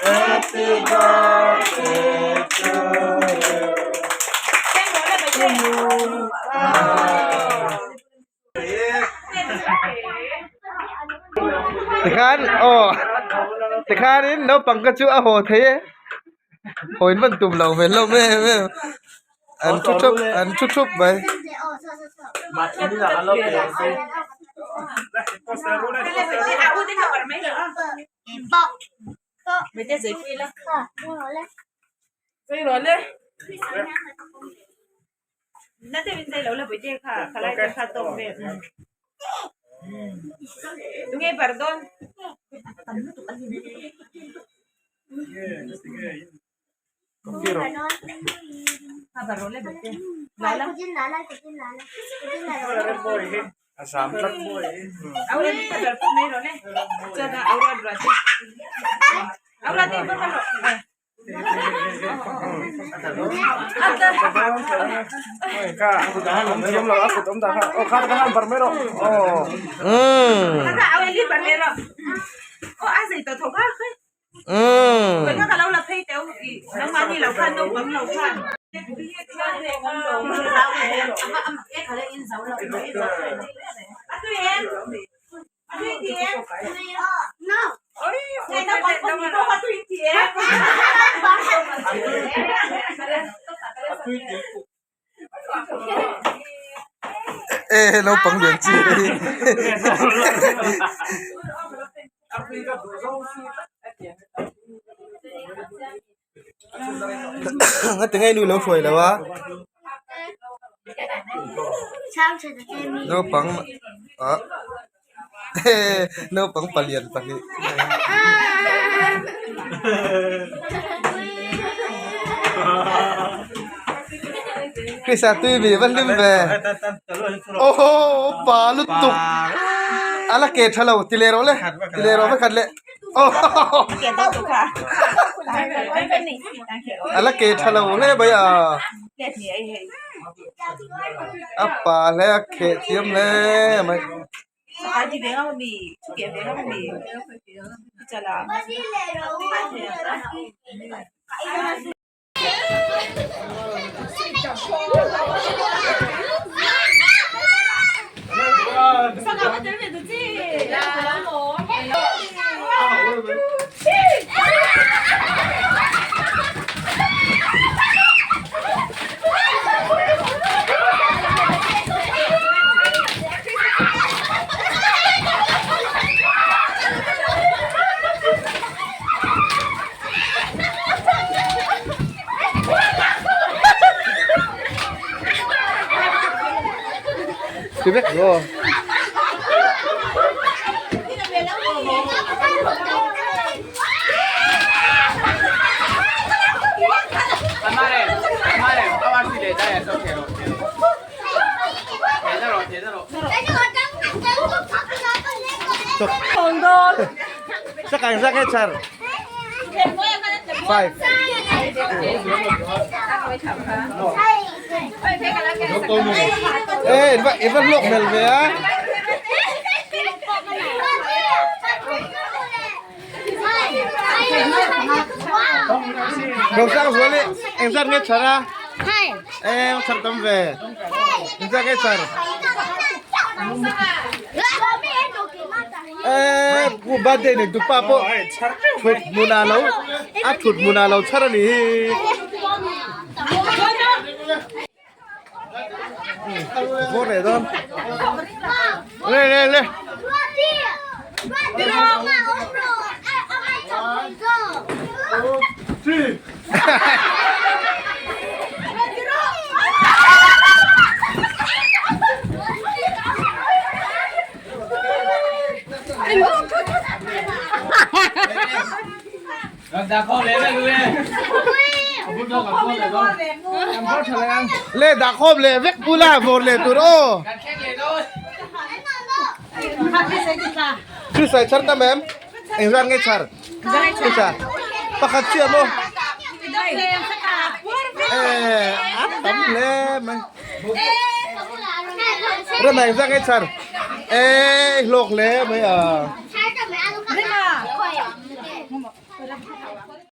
Happy birthday to you. Tikhan aw tikhanin naupang kha chu a haw thei e haw in van tum lo ve hlawm em em an thu thup an thu thup mai. E naupang lian chi hi ngati nge nu lo hruai lo a naupang ah naupang palian pahnih. Krista tui mi va hlim ve aw pa lutuk a la ke tha lo ti leh rawh le ti leh rawh vekhat leh a la ke tha lo hle mai a a pa hle a kheh thiam hle mai. Tui vek ru aw. Sakang sakang char. Five. Ê, vậy vẫn luộc mèo về á. Không sao rồi đi, em rất nghe char à? Em char tâm về. Em rất nghe char. Ê, ku birthday này tụi pa po. Thut muna lo, a thut muna lo char ani hi. Vô này đó. Lên lên lên. Le dah khawm leh vek bula vawr leh tur aw. Chu sai char ta mem. Eng zan nge char. Chu sa. Pakhat chiah maw. Eh, a tam. hle mai. Rem eng zak nge chhar? Ei hlawk hle mai a.